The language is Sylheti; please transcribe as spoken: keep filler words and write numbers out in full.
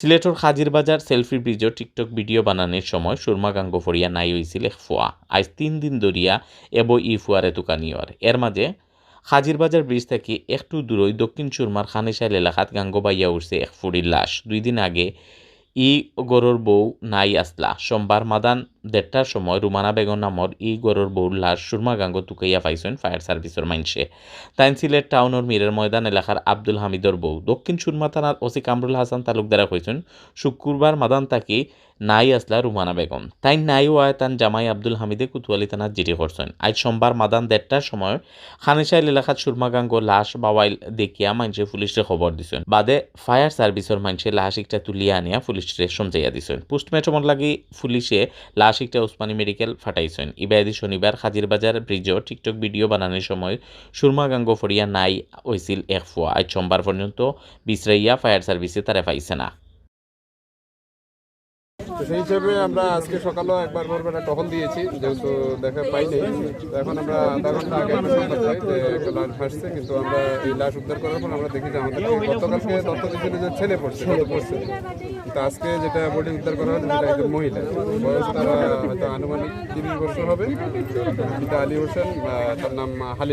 সিলেটর হাজির বাজার সেলফি ব্রিজও টিকটক ভিডিও বানানির সময় সুরমা গাঙ্গো ফড়িয়া নাই অইছিল এক ফুয়া। আইজ তিন দিন ধরিয়া এবো ই ফুয়ারে তুকানি অর। এর মাঝে হাজির বাজার ব্রিজ থাকি একটু দূরই দক্ষিণ সুরমার খানিশাইল এলাকাত গাঙ্গো বাইয়া উঠছে এক ফুড়ির লাশ। দুই দিন আগে ই ঘরর বউ নাই আসলা। সোমবার মাদান দেড়টার সময় রুমানা বেগম নামর ই ঘরর বউর লাশ সুরমা গাঙ্গো তুকাইয়া পাইছইন ফায়ার সার্ভিসর মাইনষে। তাইন সিলেট টাউনর মিরের ময়দান এলাকার আব্দুল হামিদর বউ। দক্ষিণ সুরমা থানার ওসি কামরুল হাসান তালুকদারে কইছইন, শুক্রবার মাদান থাকি নাই আসলা রুমানা বেগম। তাইন নাই অওয়ায় তান জামাই আব্দুল হামিদে কোতোয়ালি থানাত জিডি করছইন। আইজ সোমবার মাদান দেড়টার সময় খানিশাইল এলাকাত সুরমা গাঙ্গো লাশ বাওয়াইল দেখিয়া মাইনষে পুলিশরে খবর দিছইন। বাদে ফায়ার সার্ভিসর মাইনষে লাশ একটা তুলিয়া আনিয়া পুলিশরে সমঝাইয়া দিছইন। পোস্টমর্টমর লাগি পুলিশে লাশ একটা উসমানী মেডিকেল ফাটাইছইন। ইবায়দি শনিবার হাজির বাজার ব্রিজও টিকটক ভিডিও বানানির সময় সুরমা গাঙ্গো ফড়িয়া নাই অইছিল এক ফুয়া। আইজ সোমবার পর্যন্ত বিছরাইয়া ফায়ার সার্ভিসে তারে পাইছে না। তো সেই হিসেবে আমরা আজকে সকালেও একবার ভোরবেলা টহল দিয়েছি, যেহেতু দেখা পাইনি। তো এখন আমরা আধা ঘন্টা আগে একটা সংবাদ পাই যে একটা লাশ ভাসছে, কিন্তু আমরা এই লাশ উদ্ধার করার পর আমরা দেখি যে আমাদের গতকালকে তথ্য দিয়েছিল যে ছেলে পড়ছে, গত পড়ছে। কিন্তু আজকে যেটা বডি উদ্ধার করা হলো, সেটা একজন মহিলা, বয়স তারা হয়তো আনুমানিক তিরিশ বছর হবে। পিতা আলী হোসেন, আহ, তার নাম হালিম।